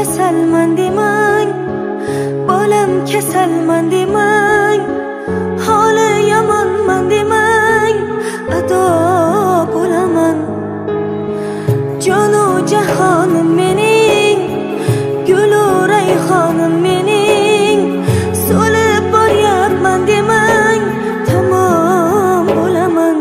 Kasalman demang, bolam kasalman demang, holi yomonman demang, ado bo'laman. Jonu jahonim mening, gulu rayhonim mening, so'lib boryapman demang, tamom bo'laman.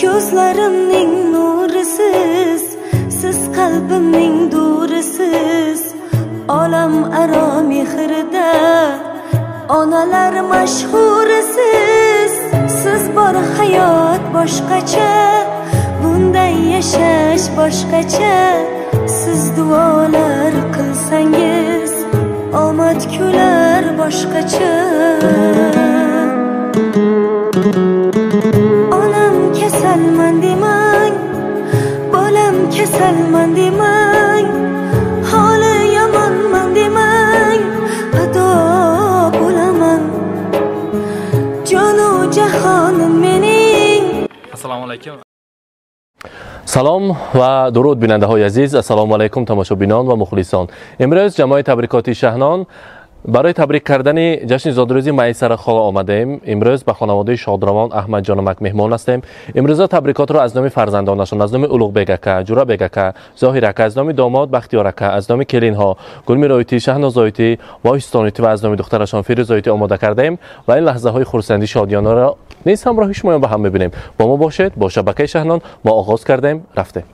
Ko'zlarimning nurisiz, siz qalbimning durisiz, olam aro mehrida onalar mashhurisiz. Siz bor hayot boshqacha, bunday yashash boshqacha. Siz duolar qilsangiz, omad kular boshqacha. Onam kasalman demang, bolam kasalman demang, holi yomonman demang, ado bo'laman. Jonu jahonim mening. Assalomu alaykum. Салом ва дуруд бинандаҳои азиз, ассалому алайкум тамошобинон ва мухлисон. Имрӯз ҷамоаи табрикоти Шаҳнон барои табрик кардани ҷашни зодрӯзи Майсара хола омадаем. Имрӯз ба хонаводаи шодравон Аҳмадҷонамак меҳмон ҳастем. Имрӯза табрикотро аз номи фарзандонашон, аз номи Улуғбек ака, Ҷурабек ака, Зоҳир ака, аз номи домод Бахтиёр ака, аз номи келинҳо Гулмироитӣ, Шаҳнозоитӣ, Воҳистоноитӣ ва аз номи духтарашон Фирӯзоитӣ омода кардаем ва ин лаҳзаҳои хурсандӣ шодиёнаро низ ҳамроҳи шумоён ба ҳам мебинем. Бо мо бошед, бо шабакаи Шаҳнон мо оғоз кардаем, рафтем.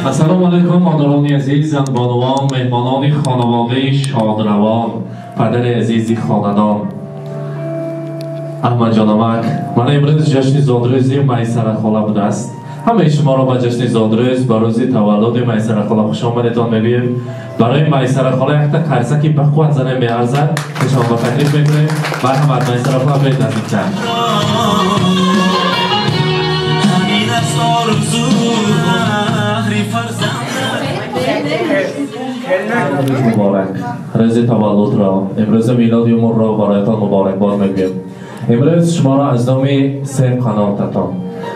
Ассалому алайкум модарони азиз, занбонувон, меҳмонони хонаводаи шодравон, падари азизи хонадон Аҳмадҷонамак. Мана имрӯз ҷашни зодрӯзи Майсара хола будааст. Ҳамаи шуморо ба ҷашни зодрӯз, ба рӯзи таваллуди Майсара хола хушомадетон мегӯем. Барои Майсара хола якта қарсаки бақувват зане меарзад, ки шумо ба таклиф мекунем. Марҳамат, Майсара хола, биёед наздиктар. Муборак рӯзи таваллудро, имрӯзи милоди умрро бароятон муборакбод мегӯем. Имрӯз шуморо аз номи се қанотатон,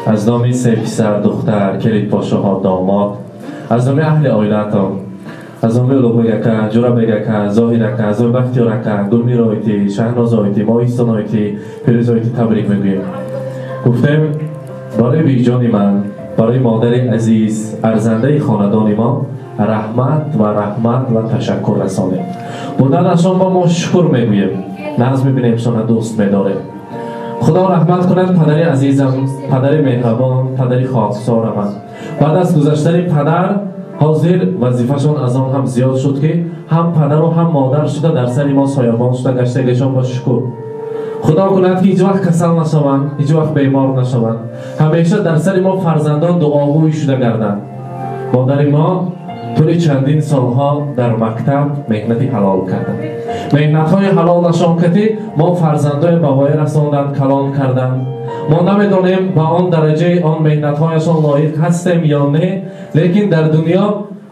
аз номи се писар, духтар, келидпошоҳо, домод, аз номи аҳли оилаатон, аз номи Улуғбек ака, Ҷурабек ака, Зоҳир ака, аз номи Бахтиёр ака, Гулмироитӣ, Шаҳнозоитӣ, Моҳистоноитӣ, Фирӯзоитӣ табрик мегӯем. Гуфтем барои бигҷони ман, барои модари азиз, арзандаи хонадони мо раҳмат ва раҳмат ва ташаккур расонем. Буданашон ба мо шукр мегӯем, нағз мебинем, шона дӯст медорем. Худо раҳмат кунад падари азизам, падари меҳрабон, падари хоксораман. Баъд аз гузаштани падар ҳозир вазифашон аз он ҳам зиёд шуд, ки ҳам падару ҳам модар шуда дар сари мо соябон шуда гаштагишон ба шукр. Худо кунад ки ҳеҷ вақт касал нашаванд, ҳеҷ вақт бемор нашаванд, ҳамеша дар сари мо фарзандон дуогӯй шуда гарданд. Модари мо тӯли чандин солҳо дар мактаб меҳнати ҳалол карданд. Меҳнатҳои ҳалолашон кати мо фарзандои ба воя расонданд, калон карданд. Мо намедонем ба он дараҷаи он меҳнатҳояшон лоиқ ҳастем ё не, лекин дар дунё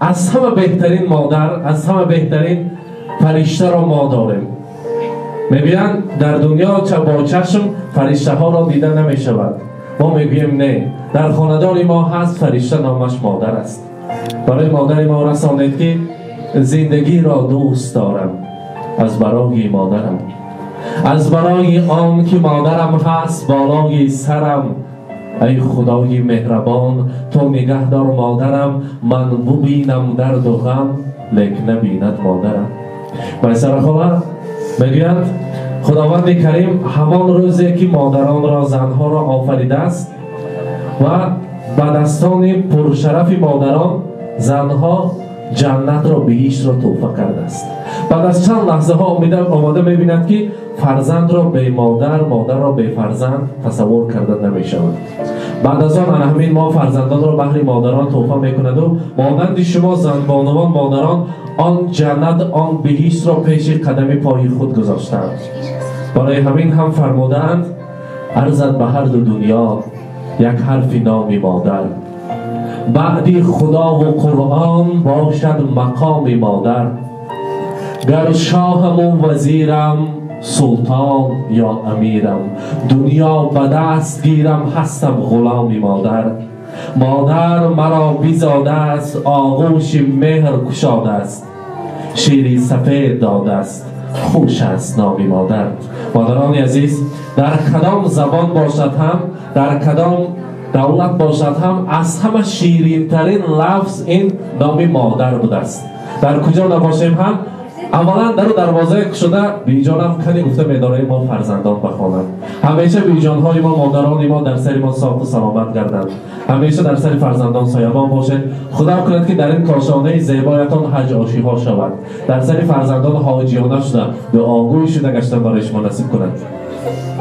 аз ҳама беҳтарин модар, аз ҳама беҳтарин фариштаро мо дорем. Мегӯянд дар дунё бо чашм фариштаҳоро дида намешавад. Мо мегӯем не, дар хонадони мо ҳаст фаришта, номаш модар аст. Барои модари мо расонед, ки зиндагиро дӯст дорам аз барои модарам, аз барои он ки модарам ҳаст болои сарам. Ай худои меҳрабон, ту нигаҳ дор модарам, ман бубинам дарду ғам, лек набинад модарам. Майсара хола мегӯянд Худованди Карим ҳамон рӯзе ки модаронро, занҳоро офаридааст ва ба дастони пуршарафи модарон занҳо ҷаннатро, биҳиштро тӯҳфа кардааст. Баъд аз чанд лаҳзаҳо омада мебинад, ки фарзандро бе модар, модарро бе фарзанд тасаввур карда намешавад. Баъд аз он ана ҳамин мо фарзандонро баҳри модарон тӯҳфа мекунаду монанди шумо занбонувон модарон он ҷаннат, он биҳиштро пеши қадами пои худ гузоштаанд. Барои ҳамин ҳам фармудаанд: арзад ба ҳар ду дунё як ҳарфи номи модар, баъди худову Қуръон бошад мақоми модар. Гар шоҳаму вазирам, султон ё амирам, дунё ба даст гирам, ҳастам ғуломи модар. Модар маро бизодааст, оғӯши меҳр кушодааст, шири сафед додааст, хуш аст номи модар. Модарони азиз, дар кадом забон бошад ҳам, дар кадом давлат бошад ҳам, аз ҳама ширинтарин лафз ин номи модар будааст. Дар куҷо набошем ҳам, аввалан дару дарвозае кушода биҷонам кани гуфта медораи мо фарзандон бахонанд. Ҳамеша биҷонҳои мо, модарони мо дар сари мо софу саломат гарданд. Ҳамеша дар сари фарзандон соябон бошед. Худо кунад, ки дар ин кошонаи зебоятон ҳаҷ ошиҳо шавад, дар сари фарзандон ҳоҷиёна шуда, дуогӯй шуда гаштан барои шумо насиб кунад.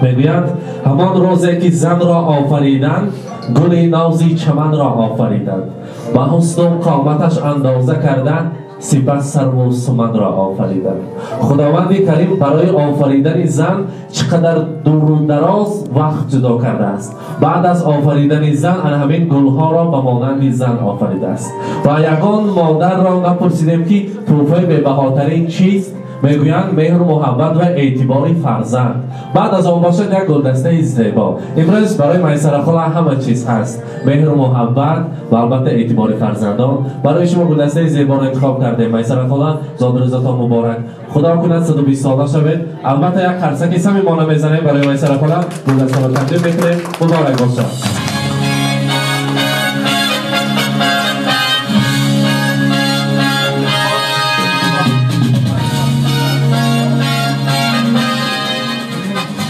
Мегӯянд, ҳамон рӯзе ки занро офариданд, гули нози чаманро офариданд, ба ҳусну қоматаш андоза карданд, сипас сарву суманро офариданд. Худованди карим барои офаридани зан чӣ қадар дуру дароз вақт ҷудо кардааст. Баъд аз офаридани зан ана ҳамин гулҳоро ба монанди зан офаридааст. Ва ягон модарро напурсидем, ки тӯҳфаи бебаҳотарин чист? Мегӯянд, меҳру муҳаббат ва эътибори фарзанд. Баъд аз он бошад як гулдастаи зебо. Имрӯз барои Майсара хола ҳама чиз ҳаст: меҳру муҳаббат ва албатта эътибори фарзандон. Барои шумо гулдастаи зеборо интихоб кардем. Майсара хола, зодрӯзатон муборак, худо кунад 120 сола шавед. Албатта як қарсаки самимона мезанем барои Майсара хола, гулдастаро тақдим мекунем. Муборак бошад.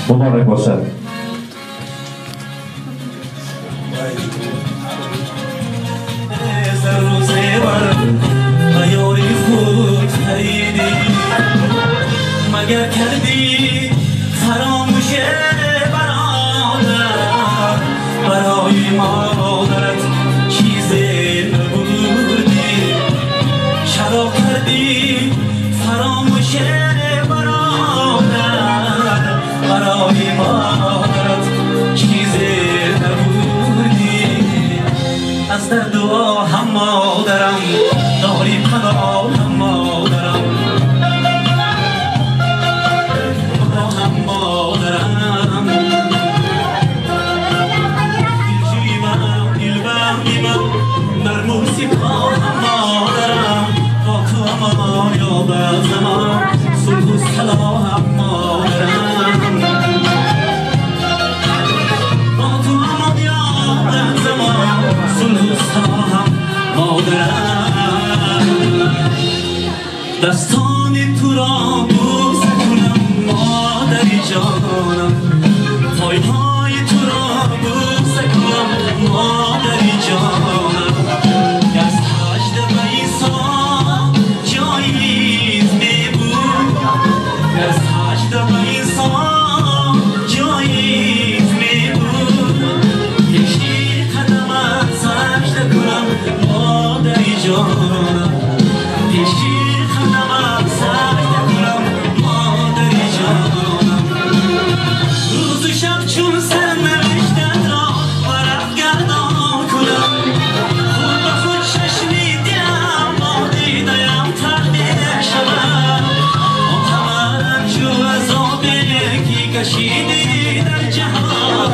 Муборак бошад. مگر کردی فراموش برادر، برای مادرت چیز نبودی، چرا کردی فراموش برادر، برای مادرت چیز نبودی. از درد و آه مادرم داری پناه مادرم، مادرم دلجویمم، دلبندیمم، نرم و سپاهم مادرم، با تو امان یابد زمان، صلح و صلاحم مادرم، با تو امان یابد زمان، صلح و صلاحم مادرم. دستان تو را بوسه کنم مادری جانم، پایهای تو را بوسه کنم مادری جانم. گر سجده به عیسی جایز می بود، گر سجده به عیسی جایز می بود، پیشی قدمت سجده کنم مادری جانم، پیشی قدمت سجده کنم مادری جانم. روز و شب چون سرنوشتت را ورق گردان کنم، خود به خود چشمی دلم با دیده‌ام تر می‌شود. آن همه رنج و عذابی که کشیدی در جهان،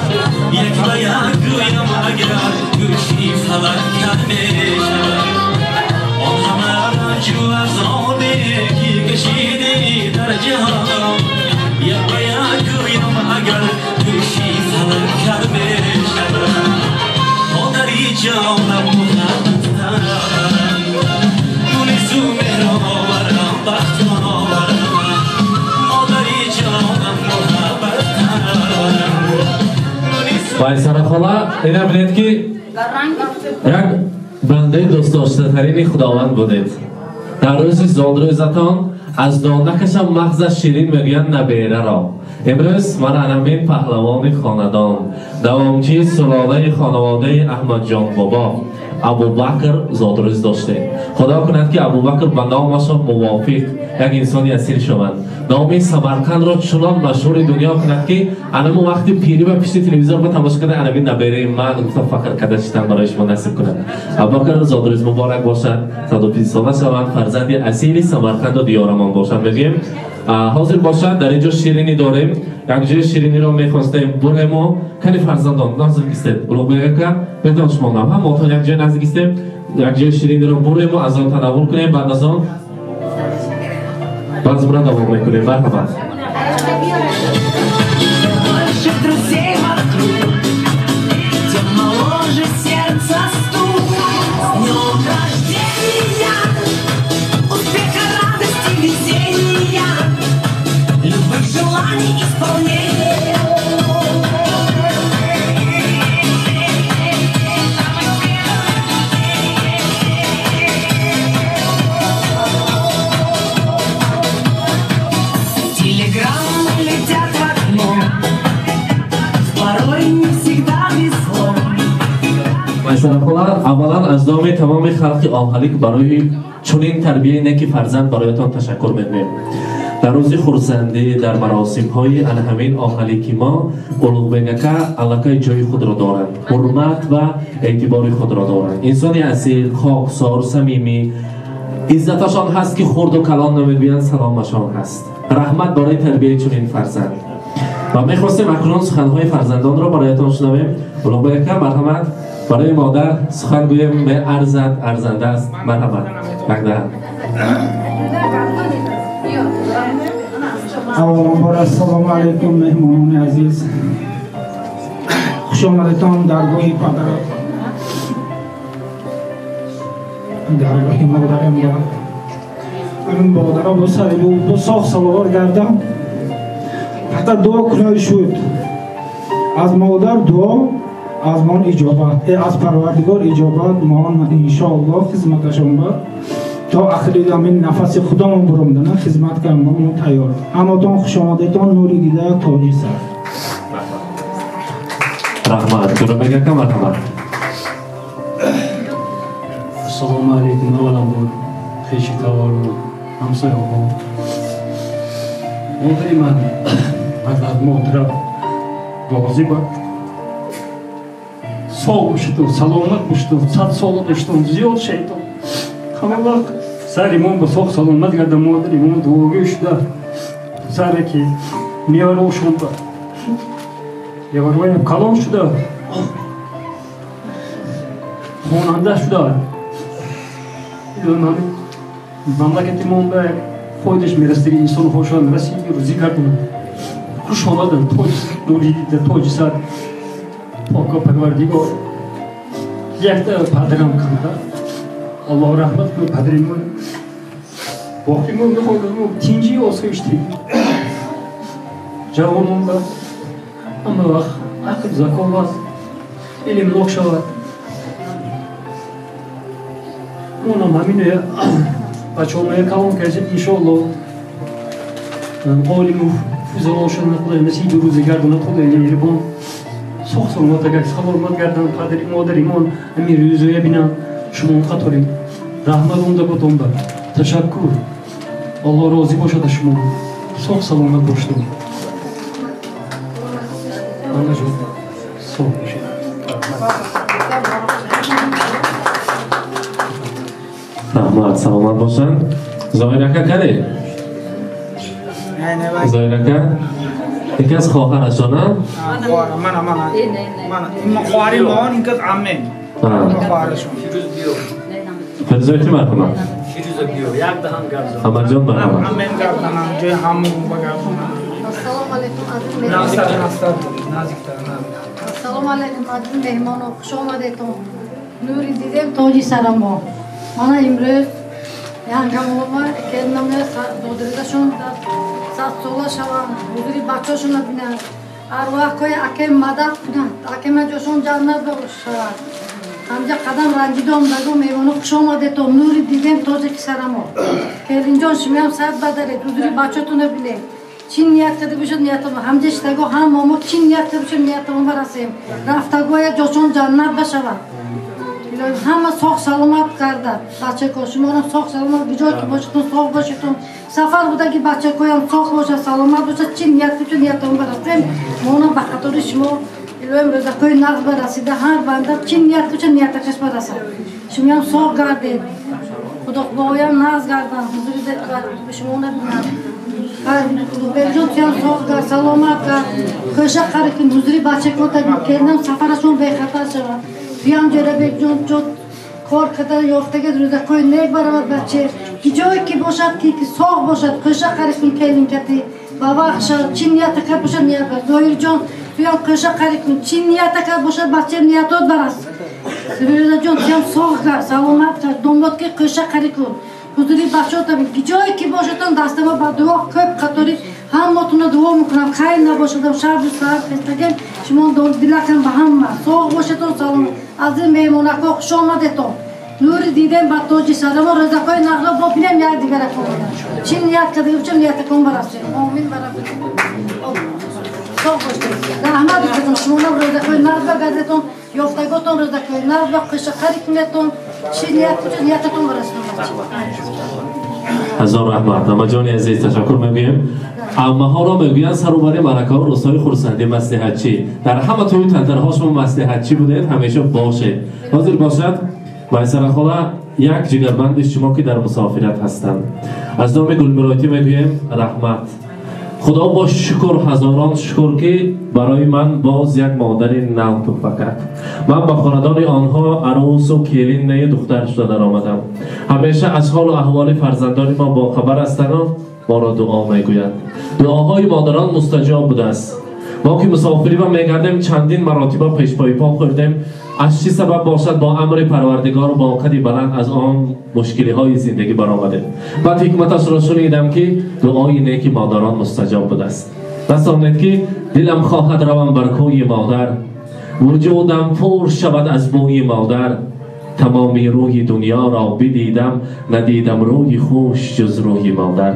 یک به یک گویم اگر گوشی فلک کر می‌شود. آن همه رنج و عذابی که کشیدی در جهان، یک به یک گویم اگر گوشی فلک کر می‌شود. مادری جانم محبتم، مونس و مهرآورم، بخت آورم. مادری جانم محبتم. Майсара хола, ина бинед, ки як бандаи дӯстдоштатарини Худованд будед. Дар рӯзи зодрӯзатон Аз донакашам мағзаш ширин мегӯянд набераро. Имрӯз ман анамин паҳлавони хонадон, давомчии сулолаи хонаводаи Аҳмадҷон бобо Абубакр зодрӯз доштем. Худо кунад ки Абубакр ба номашон мувофиқ як инсони асил шаванд. Номи Самарқандро чунон машҳури дунё кунад ки анаму вақти пирӣ ба пишти телевизор ба тамошо карда анамин набераи ман гуфта фахр карда шитан барои шумо насиб кунад. Абубакр зодрӯз муборак бошад, 120 сола шаванд, фарзанди асили Самарқанду диёрамон бошанд мегӯем. Ҳозир бошад дар инҷо ширинӣ дорем. Як ҷои шириниро мехостем бурему. Кани фарзандон наздик истед. Улуғбек ака бетон шумо нам ҳам мотон як ҷои наздик истем. Як ҷои шириниро бурему, аз он танаввул кунем, баъд аз он базмра давом мекунем. Марҳабат. Аввалан аз номи тамоми халқи оҳалик барои чунин тарбияи неки фарзанд бароятон ташаккур мекунем. Дар рӯзи хурсандӣ, дар маросимҳои ана ҳамин оҳалики мо Улуғбек ака аллакай ҷои худро доранд, ҳурмат ва эътибори худро доранд. Инсони асил, хоксор, самимӣ, иззаташон ҳаст ки хурду калон намегӯянд, саломашон ҳаст. Раҳмат барои тарбияи чунин фарзанд. Ва мехостем акнун суханҳои фарзандонро бароятон шунавем. Улуғбек ака, марҳамат. Барои модар сухан гӯем меарзад, арзанда аст. Марҳамат. Якдаҳам. Авваланбор ассалому алайкум меҳмонони азиз. Хуш омадетон даргоҳи падар, даргоҳи модарам. Ҳамин модаро бо сари бо соғ саловор гардам. Фақат дуо кунад шуд. Аз модар дуо, аз мон иҷобат, аз Парвардигор иҷобат. Мон иншоаллоҳ хизматашон ба то ахири ҳамин нафаси худамон буромдана хизмат кардан тайёр. Ҳаматон хуш омадетон, нури дида тоҷи сар. Раҳмат. Ҷурабек ака, марҳамат. Ассалому алайкум. Авваланбор хеши тавору ҳамсояҳо. Модари ман аз модарам розӣ бад. Соғ бошедон, саломат бошедон, 100 сола бошедон, зиёд шедон. Ҳама вақт сари мон ба соғ саломат гардам, модари мон дуогӯ шуда. Саре ки меорошон ба яварвоям калон шуда, хонанда шуда. Мамлакати мон ба фоидаш мерасиди инсонҳошон расиди рӯзӣ гардонад. Хуш омаданд, тоҷ нури дида, тоҷи сар. Пока Парвардигор. Якта падарам канда. Аллоҳ раҳмат кунад падари мон. Боқӣ монда хонадон тинҷӣ осоиштӣ. Ҷавонон ба ҳама вақт ақл заковат, илмнок шавад. Монам ҳамин бачаҳоя калон кардем, иншоаллоҳ. Олиму фузалошон Худои насиби рӯзи гардонад, Худои меҳрибон. Соғ саломат агар саломат гарданд, падари модари мон ҳамин рӯзоя бинанд, шумо қаторем. Раҳмат онда ботон ба. Ташаккур. Аллоҳ розӣ бошад аз шумо. Соғ саломат бошед. Анаҷон, соғ бошед. Раҳмат, саломат бошанд. Зоир ака кане? Зоир ака? Яке аз хоҳарашона? Мана, мана. Мана. Ин хоҳари мон, ин кас амме. Хоҳарашон. Фирӯза ки марҳамат. Фирӯза биё, як даҳан гап зан. Амаҷон марҳамат. Аммем гап занам, ҷои ҳамон ба гап занам. Ассалому алайкум азиз меҳмонон. Наздиктар, наздиктар. Ассалому алайкум азиз меҳмонон, хуш омадетон. Нури дидем тоҷи сарамо. Мана имрӯз янгамолома келинамя додризашон 100 сола шаванд, ҳузури бачаҳошонро бинанд. Арвоҳҳои акем мадад кунанд, акема ҷошон ҷаннат шавад. Ҳамҷа қадам ранҷида омдаго меҳмоно хуш омадетон, нури дидем тоҷи ки сарамо. Келинҷон шумоям сад бадаред, ҳузури бачатона бинед. Чӣ ният карда бошад ниятамон, ҳамҷа шидаго ҳама мо чӣ ният карда бошад ниятамон барасем. Рафтагоя ҷошон ҷаннат башавад. Ҳама соғ саломат гардад. Бачако шумоам соғ саломат, ҷое ки бошедтон соғ бошедтон. Сафар будаги бачакоям соғ бошад, саломат бошад, чӣ ният бошад ниятамон барасем. Монам ба қатори шумо илоҳим рӯзакҳои нағз барасида, ҳар банда чӣ ният бошад ниятакаш барасад. Шумоям соғ гардед. Худоям нағз гардад, ҳузури шумо набинад. Улуғбекҷон туям соғ гард, саломат гард. Хӯша қари кун, ҳузури бачакота бин, келинам сафарашон бехатар шавад. Туям Ҷӯрабекҷон ҷо кор карда ёфтага рӯзакҳои нек баравад баче. Ки ҷое ки бошад, ки соғ бошад, хӯша қари кун келинкати, ба вақт шавад, чӣ нията кард бошад ният барад. Зоҳирҷон туям хӯша қари кун, чӣ нията кард бошад бачаам ниятот бараст. Рӯзаҷон туям соғ гард, саломат гард, домод ки хӯша қари кун. Ҳузури бачаота бин, ки ҷое ки бошадон дастама ба дуо кӯб қатори ҳаммотуна дуо мекунам, хайр набошадам, шабу саҳар хестагем, шумо дилакам ба ҳама соғ бошедон, саломат. Аз ин меҳмонакҳо хуш омадетон. Нури дидем ба тоҷи сарамо, рӯзакҳои нағро бо бинем якдигаракон. Чӣ ният карда бошем ниятакон барасем. Омин бараб. Соғ бошед. Раҳмат бикунед, шумонам рӯзакҳои нағз багардетон, ёфтаготон рӯзакҳои нағз ба хӯшақарӣ кунедтон. Чӣ ният бошад ниятатон барасем. Ҳазор раҳмат. Амаҷони азиз ташаккур мегӯем. Аммаҳоро мегӯянд сарубари маъракаҳо рӯзҳои хурсандӣ маслиҳатчӣ. Дар ҳама тӯю тантанаҳо шумо маслиҳатчӣ будед, ҳамеша бошед. Ҳозир бошад Майсара хола як ҷигарбанди шумо ки дар мусофират ҳастанд. Аз номи Гулмиротӣ мегӯем раҳмат. Худо бо шукр, ҳазорон шукр ки барои ман боз як модари нав туҳфа кард. Ман ба хонадони онҳо арӯсу келин не духтар шуда даромадам. Ҳамеша аз ҳолу аҳволи фарзандони мо бохабар ҳастану моро дуо мегӯянд. Дуоҳои модарон мустаҷоб будааст. Мо ки мусофирӣ ва мегардем чандин маротиба пешпои по хӯрдем. Аз чӣ сабаб бошад бо амри Парвардигору бо қади баланд аз он мушкилиҳои зиндагӣ баромадем. Баъд ҳикматашро шунидам ки дуои неки модарон мустаҷоб будааст. Расонед ки дилам хоҳад равам бар кӯи модар, вуҷудам пур шавад аз бӯи модар. Тамоми рӯи дунёро бидидам, надидам рӯи хуш ҷуз рӯи модар.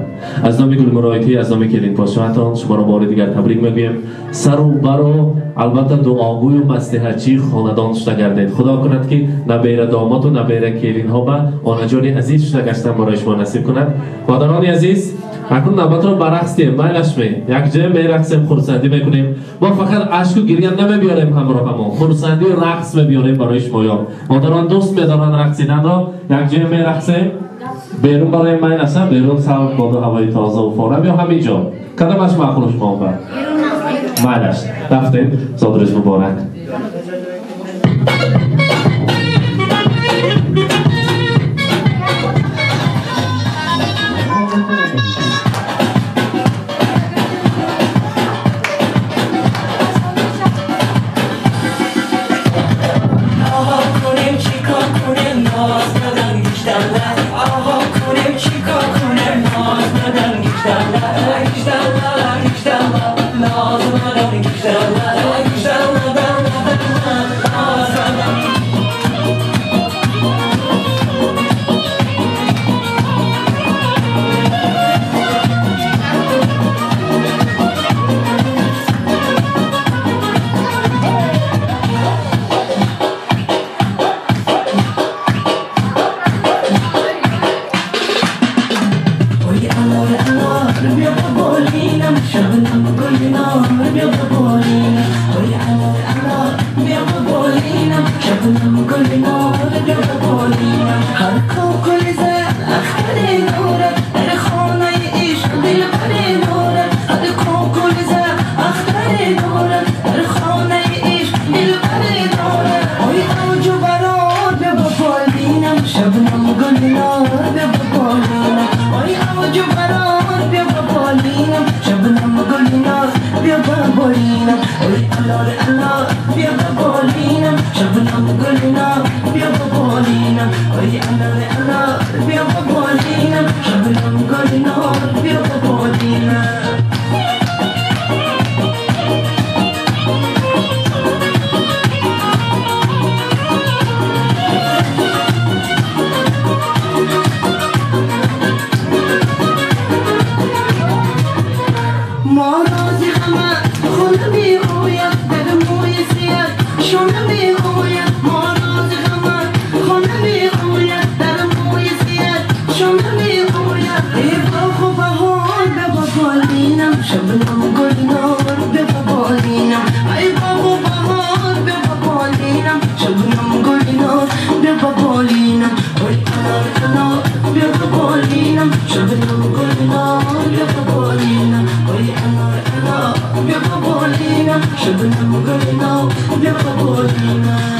Аз номи Гулмуроитӣ, аз номи келинпошоатон шуморо бори дигар табрик мегӯем. Сару бару албатта дуогӯю маслиҳатчии хонадон шуда гардед. Худо кунад ки набера домоту набера келинҳо ба онаҷони азиз шуда гаштан барои шумо насиб кунад. Модарони азиз, акнун навбатро ба рақс диҳем. Майлашме якҷоя мерақсем, хурсандӣ мекунем. Мо фақат ашку гиря намебиёрем ҳамроҳамон, хурсандию рақс мебиёрем барои шумоён. Модарон дӯст медоранд рақсиданро, якҷоя мерақсем. Берун барои майлашам, берун сал боду ҳавои тоза ва форам ё ҳамин ҷо? Кадомаш маъқул шумо ба? Майлаш. Рафтем. Зодрӯз муборак. Bolina, oi Allah Allah, bia bolina, shabnam gulna. شبنم گلنار بیا بالینم ای باغ بهار بیا بالینم شبنم گلنار بیا بالینم ای انار انار بیا بالینم شبنم گلنار بیا بالینم ای انار انار بیا بالینم شبنم گلنار بیا بالینم.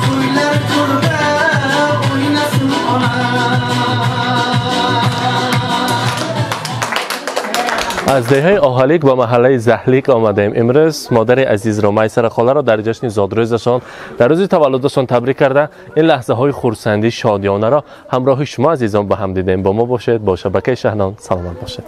To'ylar to'rda o'ynasin onam. Аз деҳаи Оҳалик ба маҳаллаи Заҳлик омадем. Имрӯз модари азизро, Майсара холаро дар ҷашни зодрӯзашон, дар рӯзи таваллудашон табрик карда, ин лаҳзаҳои хурсандӣ, шодиёнаро ҳамроҳи шумо азизон ба ҳам дидем. Бо мо бошед, бо шабакаи Шаҳнон. Саломат бошед.